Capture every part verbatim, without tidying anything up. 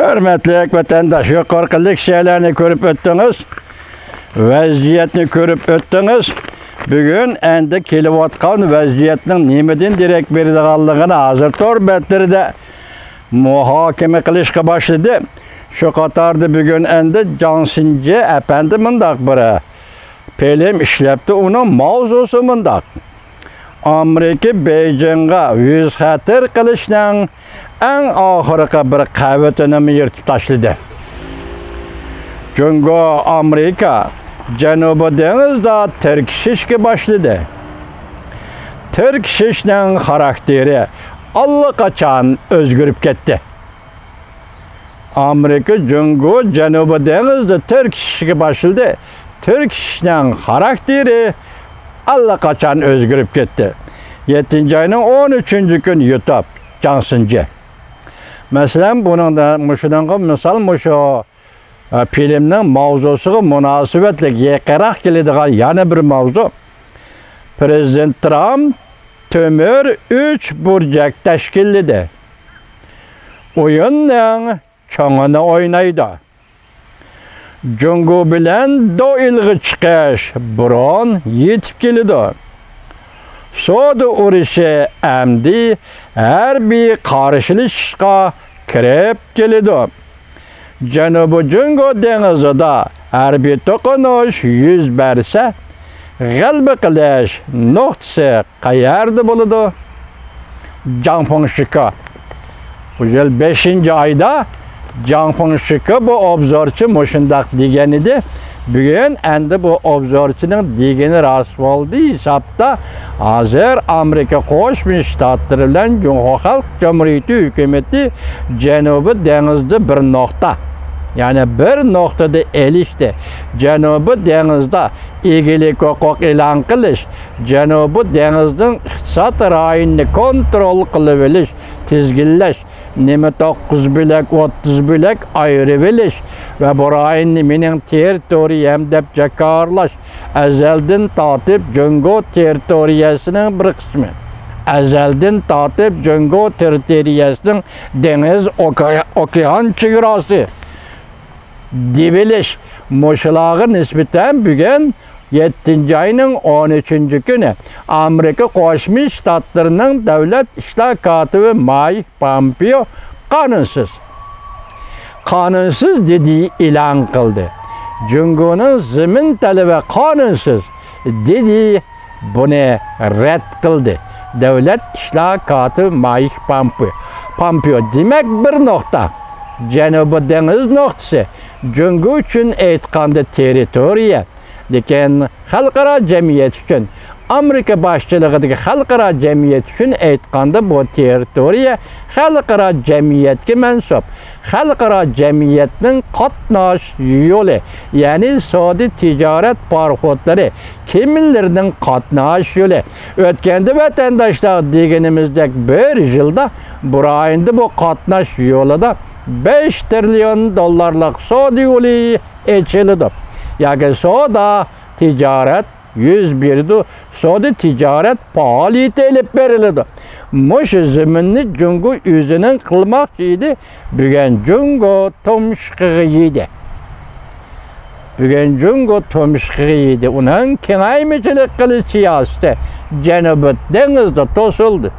ھۆرمەتلىك ۋەتەنداش، يۇقىرىقى لېكسىيەلەرنى كۆرۈپ ئۆتتىڭىز، ۋەزىيەتنى كۆرۈپ ئۆتتىڭىز. بۈگۈن ئەندى كېلىۋاتقان ۋەزىيەتنىڭ نېمىدىن دېرەك بېرىدىغانلىقىنى ھازىر تور بەتلىرىدە مۇھاكىمە قىلىشقا باشلىدى. شۇ قاتاردا بۈگۈن ئەندى جاڭ سىنجى ئەپەندى مۇنداق بىر فىلىم ئىشلەپتۇ. ئۇنىڭ ماۋزۇسى مۇنداق: ئامېرىكا بېيجىڭغا يۈز خەتەر قىلىشنىڭ ئەڭ ئاخىرقى بىر قەۋىتىنىمۇ يىرتىپ تاشلىدى. جۇڭگو، ئامېرىكا جەنۇبىي دېڭىزدا تىركىشىشكە باشلىدى. تىركىشىشنىڭ خاراكتېرى ئاللىقاچان ئۆزگىرىپ كەتتى. ئامېرىكا جۇڭگو جەنۇبىي دېڭىزدا تىركىشىشكە باشلىدى. تىركىشىشنىڭ خاراكتېرى ئاللىقاچان ئۆزگىرىپ كەتتى. يەتتىنچى ئاينىڭ ئون ئۈچىنچى كۈنى يۇتۇپ، جاڭ سىنجى. مەسىلەن، بۇنىڭدا، مۇشۇنىڭغا مىسال، مۇشۇ، ئە، فىلىمنىڭ ماۋزۇسىغا مۇناسىۋەتلىك يېقىنراق كېلىدىغان يەنە بىر ماۋزۇ. پىرېزىدېنت ترامپ تۆمۈر ئۈچ بۇرجەك تەشكىللىدى. ئويۇننىڭ چوڭىنى ئوينايدۇ. جۇڭگو بىلەن دوئىلغا چىقىش بۇرۇن يېتىپ كېلىدۇ. سودا ئۇرۇشى ئەمدى ھەربىي قارشىلىشىشقا كىرىپ كېلىدۇ. جەنۇبىي جۇڭگو دېڭىزىدا ھەربىي توقۇنۇش يۈز بەرسە، غەلىبە قىلىش نۇقتىسى قەيەردە بولىدۇ؟ جاڭ فېڭشىكې. بۇ يىل بەشىنچى ئايدا جاڭ فېڭشىكې بۇ ئوبزورچى مۇشۇنداق دېگەن ئىدى. بۈگۈن ئەندى بۇ ئوبزورچىنىڭ دېگىنى راست بولدى ھېسابتا. ھازىر ئامېرىكا قوشما شتاتلىرى بىلەن جۇڭخۇا خەلق جۇمھۇرىيىتى ھۆكۈمىتى جەنۇبىي دېڭىزدا بىر نۇقتا، يەنى بىر نۇقتىدا ئېلىشتى. جەنۇبىي دېڭىزدا ئىگىلىك ھوقۇق ئېلان قىلىش، جەنۇبىي دېڭىزنىڭ ئىقتىساد رايونىنى كونترول قىلىۋېلىش، تىزگىنلەش، نېمە توققۇز بۆلەك، ئوتتۇز بۆلەك ئايرىۋېلىش ۋە بۇ رايوننى مېنىڭ تېررىتورىيەم دەپ جاكارلاش، ئەزەلدىن تارتىپ جۇڭگو تېررىتورىيەسىنىڭ بىر قىسمى، ئەزەلدىن تارتىپ جۇڭگو تېررىتورىيەسىنىڭ دېڭىز، ئوكيا-، ئوكيان چېگراسى دېۋىلىش، مۇشۇلارغا نىسبەتەن بۈگۈن يەتتىنچى ئاينىڭ ئون ئۈچىنچى كۈنى ئامېرىكا قوشما شتاتلىرىنىڭ دۆلەت ئىشلار كاتىپى مايك پامپېئو قانۇنسىز، قانۇنسىز دېدى ئېلان قىلدى. جۇڭگونىڭ زېمىن تەلىپى قانۇنسىز دېدى. بۇنى رەت قىلدى دۆلەت ئىشلار كاتىپى مايك پامپېئو. پامپېئو، دېمەك، بىر نۇقتا. جەنۇبىي دېڭىز نۇقتىسى جۇڭگو ئۈچۈن ئېيتقاندا تېررىتورىيە، لېكىن خەلقئارا جەمئىيەت ئۈچۈن، ئامېرىكا باشچىلىقىدىكى خەلقئارا جەمئىيەت ئۈچۈن ئېيتقاندا، بۇ تېررىتورىيە خەلقئارا جەمئىيەتكە مەنسۇپ. خەلقئارا جەمئىيەتنىڭ قاتناش يولى، يەنى سودا تىجارەت پاراخوتلىرى، كېمىلىرىنىڭ قاتناش يولى. ئۆتكەندە ۋەتەنداشلار دېگىنىمىزدەك بىر يىلدا بۇ رايوندا بۇ قاتناش يولىدا بەش تىرىليون دوللارلىق سودا يولى ئېچىلىدۇ. ياكى سودا تىجارەت يۈز بېرىدۇ، سودا تىجارەت پائالىيىتى ئېلىپ بېرىلىدۇ. مۇشۇ زېمىننى جۇڭگو ئۆزىنىڭ قىلماقچى ئىدى، بۈگۈن جۇڭگو تۇمشۇقىغا يېدى. بۈگۈن جۇڭگو تۇمشۇقىغا يېدى. ئۇنىڭ كېڭەيمىچىلىك قىلىش سىياسىتى جەنۇبىي دېڭىزدا توسۇلدى.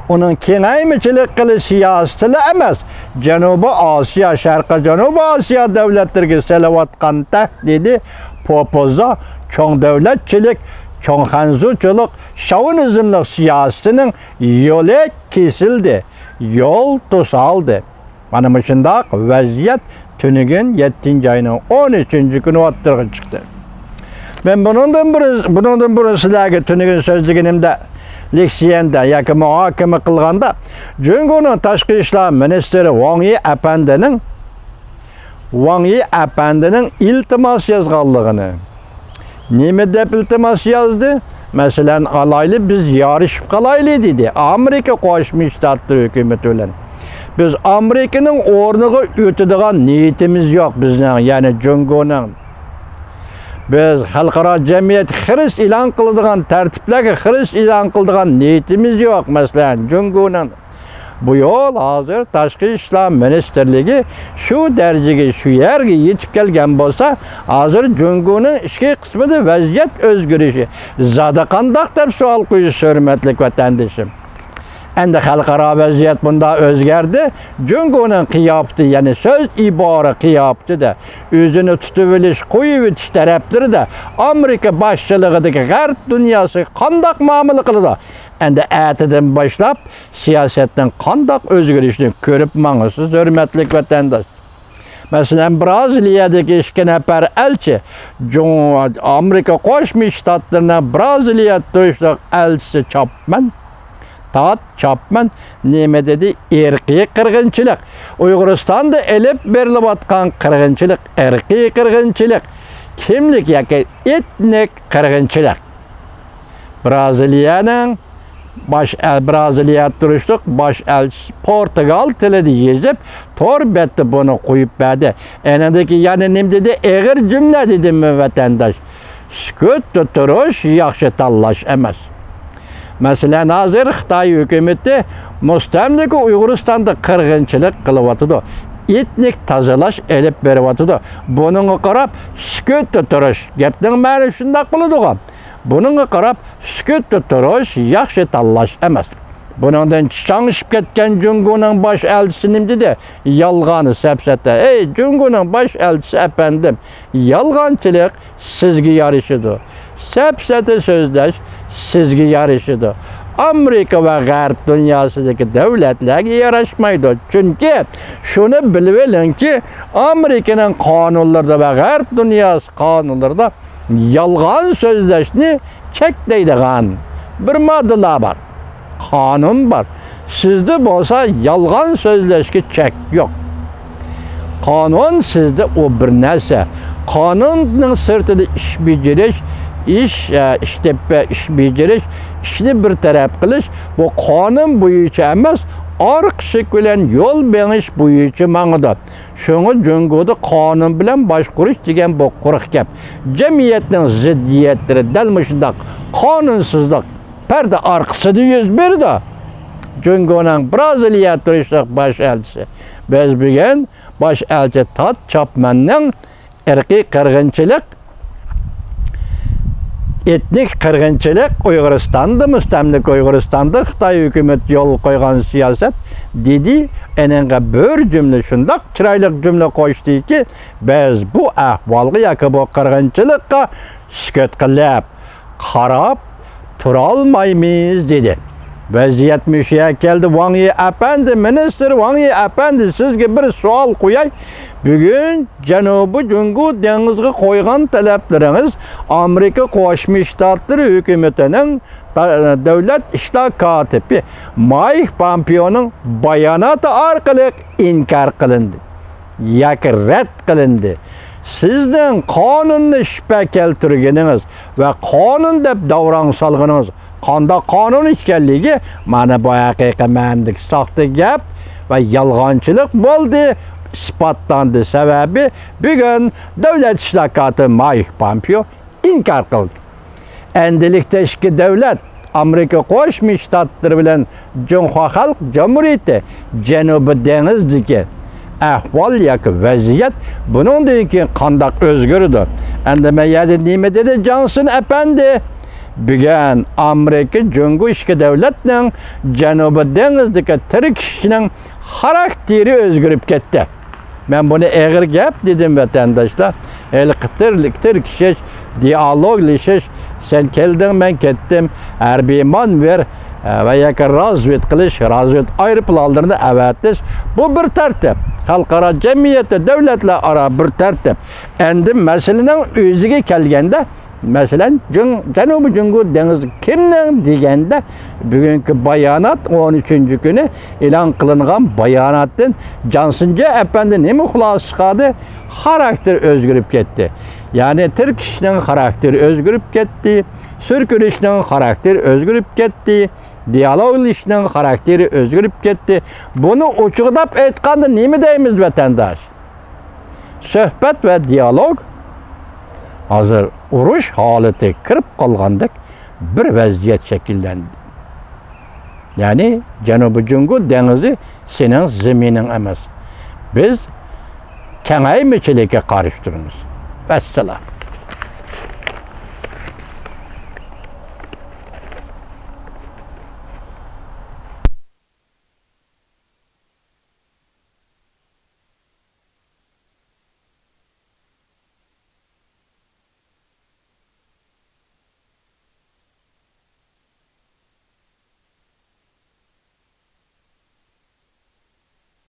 ئۇنىڭ كېڭەيمىچىلىك قىلىش سىياسىتىلا ئەمەس، جەنۇبىي ئاسىيا، شەرقىي جەنۇبىي ئاسىيا دۆلەتلىرىگە سېلىۋاتقان تەھدىتى، پوپۇزا، چوڭ دۆلەتچىلىك، چوڭ خەنزۇچىلىق، شاۋىنىزملىق سىياسىتىنىڭ يولى كېسىلدى، يول توسالدى. مانا مۇشۇنداق ۋەزىيەت تۈنۈگۈن يەتتىنچى ئاينىڭ ئون ئۈچىنچى كۈنى ئوتتۇرىغا چىقتى. مەن بۇنىڭدىن بۇرۇن، بۇنىڭدىن بۇرۇن سىلەرگە تۈنۈگۈن سۆزلىگىنىمدە، لېكسىيەمدە ياكى مۇھاكىمە قىلغاندا، جۇڭگونىڭ تاشقى ئىشلار مىنىستىرى ۋاڭ يى ئەپەندىنىڭ، ۋاڭ يى ئەپەندىنىڭ ئىلتىماس يازغانلىقىنى، نېمە دەپ ئىلتىماس يازدى؟ مەسىلەن، ئالايلى، بىز يارىشىپ قالايلى، دېدى ئامېرىكا قوشما شتاتلىرى ھۆكۈمىتى بىلەن. بىز ئامېرىكىنىڭ ئورنىغا ئۆتىدىغان نىيىتىمىز يوق بىزنىڭ، يەنى جۇڭگونىڭ. بىز خەلقئارا جەمئىيەت خىرىس ئېلان قىلىدىغان تەرتىپلەرگە خىرىس ئېلان قىلىدىغان نىيىتىمىز يوق، مەسىلەن، جۇڭگونىڭ. بۇ يول ھازىر تاشقى ئىشلار مىنىستىرلىكى شۇ دەرىجىگە، شۇ يەرگە يېتىپ كەلگەن بولسا، ھازىر جۇڭگونىڭ ئىچكى قىسمىدا ۋەزىيەت ئۆزگىرىشى زادى قانداق دەپ سوئال قويۇش، ھۆرمەتلىك ۋەتەندىشىم. ئەمدى خەلقئارا ۋەزىيەت بۇنداق ئۆزگەردى. جۇڭگونىڭ قىياپىتى، يەنى سۆز ئىبارە قىياپىتىدە، ئۆزىنى تۇتۇۋېلىش، قويۇۋېتىش تەرەپلىرىدە ئامېرىكا باشچىلىقىدىكى غەرب دۇنياسى قانداق مۇئامىلە قىلىدۇ؟ ئەمدى ئەتىدىن باشلاپ سىياسەتنىڭ قانداق ئۆزگىرىشىنى كۆرۈپ ماڭىسىز، ھۆرمەتلىك ۋەتەنداش. مەسىلەن، بىرازىلىيەدىكى ئىككى نەپەر ئەلچى، جۇڭ-، ئامېرىكا قوشما شتاتلىرىنىڭ بىرازىلىيەدە تۇرۇشلۇق ئەلچىسى چاپمان، تاد چاپمان نېمە دېدى؟ ئىرقىي قىرغىنچىلىق، ئۇيغۇرىستاندا ئېلىپ بېرىلىۋاتقان قىرغىنچىلىق ئىرقىي قىرغىنچىلىق، كىملىك ياكى ئېتنىك قىرغىنچىلىق. بىرازىلىيەنىڭ باش ئەل-، بىرازىلىيەدە تۇرۇشلۇق باش ئەلچىسى پورتۇگال تىلىدا يېزىپ، تور بەتتە بۇنى قويۇپ بەردى. ئېنىڭدىكى يەنە نېمە دېدى؟ ئېغىر جۈملە دېدىممۇ، ۋەتەنداش؟ سۈكۈتتە تۇرۇش ياخشى تاللاش ئەمەس. مەسىلەن، ھازىر خىتاي ھۆكۈمىتى مۇستەملىكە ئۇيغۇرىستاندا قىرغىنچىلىق قىلىۋاتىدۇ، ئېتنىك تازىلاش ئېلىپ بېرىۋاتىدۇ. بۇنىڭغا قاراپ سۈكۈتتە تۇرۇش، گەپنىڭ مەنىسى شۇنداق بولىدىغۇ. بۇنىڭغا قاراپ سۈكۈتتە تۇرۇش ياخشى تاللاش ئەمەس. بۇنىڭدىن چاڭشىپ كەتكەن جۇڭگونىڭ باش ئەلچىسى نېمە دېدى؟ يالغان، سەپسەتە. ئەي، جۇڭگونىڭ باش ئەلچىسى ئەپەندىم، يالغانچىلىق سىزگە يارىشىدۇ. سەپسەتە سۆزلەش سىزگە يارىشىدۇ. ئامېرىكا ۋە غەرب دۇنياسىدىكى دۆلەتلەرگە ياراشمايدۇ. چۈنكى شۇنى بىلىۋېلىڭكى، ئامېرىكىنىڭ قانۇنلىرىدا ۋە غەرب دۇنياسى قانۇنلىرىدا يالغان سۆزلەشنى چەكلەيدىغان بىر ماددىلار بار. قانۇن بار. سىزدە بولسا يالغان سۆزلەشكە چەك يوق. قانۇن سىزدە ئۇ بىر نەرسە. قانۇننىڭ سىرتىدا ئىش بېجىرىش، ئىش، ئە، ئىش تېپىپ، ئىش بېجىرىش، ئىشنى بىر تەرەپ قىلىش، بۇ قانۇن بويىچە ئەمەس، ئارقا ئىشىك بىلەن يول مېڭىش بويىچە ماڭىدۇ. شۇڭا جۇڭگودا قانۇن بىلەن باشقۇرۇش دېگەن بۇ قۇرۇق گەپ. جەمئىيەتنىڭ زىددىيەتلىرى دەل مۇشۇنداق قانۇنسىزلىق پەردە ئارقىسىدا يۈز بېرىدۇ. جۇڭگونىڭ بىرازىلىيە تۇرۇشلۇق باش ئەلچىسى، بىز بۈگۈن باش ئەلچى تاد چاپماننىڭ ئىرقىي قىرغىنچىلىق، ئېتنىك قىرغىنچىلىق، ئۇيغۇرىستاندا، مۇستەملىكە ئۇيغۇرىستاندا خىتاي ھۆكۈمىتى يولغا قويغان سىياسەت دېدى. ئېنىڭغا بىر جۈملە، شۇنداق چىرايلىق جۈملە قوشتىكى، بىز بۇ ئەھۋالغا ياكى بۇ قىرغىنچىلىققا سۈكۈت قىلىپ، قاراپ تۇرالمايمىز، دېدى. ۋەزىيەت مۇشۇ يەرگە كەلدى. ۋاڭ يى ئەپەندى، مىنىستىر ۋاڭ يى ئەپەندى، سىزگە بىر سوئال قوياي. بۈگۈن جەنۇبىي جۇڭگو دېڭىزىغا قويغان تەلەپلىرىڭىز ئامېرىكا قوشما شتاتلىرى ھۆكۈمىتىنىڭ دا-، دۆلەت ئىشلار كاتىپى مايك پامپېئونىڭ باياناتى ئارقىلىق ئىنكار قىلىندى ياكى رەت قىلىندى. سىزنىڭ قانۇننى شۈبھە كەلتۈرگىنىڭىز ۋە قانۇن دەپ داۋراڭ سالغىنىڭىز قانداق قانۇن ئىكەنلىكى، مانا بۇ ھەقىقىي مەنىدىكى ساختا گەپ ۋە يالغانچىلىق بولدى، ئىسپاتلاندى. سەۋەبى، بۈگۈن دۆلەت ئىشلار كاتىپى مايك پامپېئو ئىنكار قىلدى. ئەندىلىكتە ئىككى دۆلەت، ئامېرىكا قوشما شتاتلىرى بىلەن جۇڭخۇا خەلق جۇمھۇرىيىتى، جەنۇبىي دېڭىزدىكى ئەھۋال ياكى ۋەزىيەت بۇنىڭدىن كېيىن قانداق ئۆزگىرىدۇ؟ ئەمدى مەن يەردە نېمە دېدى جاڭسىن ئەپەندى؟ بۈگۈن ئامېرىكا، جۇڭگو ئىككى دۆلەتنىڭ جەنۇبىي دېڭىزدىكى تىركىشىشىنىڭ خاراكتېرى ئۆزگىرىپ كەتتى. مەن بۇنى ئېغىر گەپ دېدىم، ۋەتەنداشلار. ھېلىقى تىر-، تىركىشىش، دىئالوگلىشىش، سەن كەلدىڭ، مەن كەتتىم، ھەربىي مانېۋىر، ئە، ۋە ياكى رازۋېد قىلىش، رازۋېد ئايروپىلانلىرىنى ئەۋەتىش، بۇ بىر تەرتىپ. خەلقئارا جەمئىيەتتە دۆلەتلەر ئارا بىر تەرتىپ. ئەمدى مەسىلىنىڭ ئۆزىگە كەلگەندە، مەسىلەن، جۇڭ-، جەنۇبىي جۇڭگو دېڭىزى كىمنىڭ دېگەندە، بۈگۈنكى بايانات، ئون ئۈچىنچى كۈنى ئېلان قىلىنغان باياناتتىن جاڭسىنجې ئەپەندى نېمە خۇلاسە چىقاردى؟ خاراكتېر ئۆزگىرىپ كەتتى. يەنى تىركىشىشنىڭ خاراكتېرى ئۆزگىرىپ كەتتى، سۈركىلىشنىڭ خاراكتېرى ئۆزگىرىپ كەتتى، دىئالوگلىشىشنىڭ خاراكتېرى ئۆزگىرىپ كەتتى. بۇنى ئوچۇقلاپ ئېيتقاندا نېمە دەيمىز، ۋەتەنداش؟ سۆھبەت ۋە دىئالوگ ھازىر ئۇرۇش ھالىتىگە كىرىپ قالغاندەك بىر ۋەزىيەت شەكىللەندى. يەنى جەنۇبىي جۇڭگو دېڭىزى سېنىڭ زېمىنىڭ ئەمەس. بىز كېڭەيمىچىلىككە قارشى تۇرىمىز. ۋەسسالام.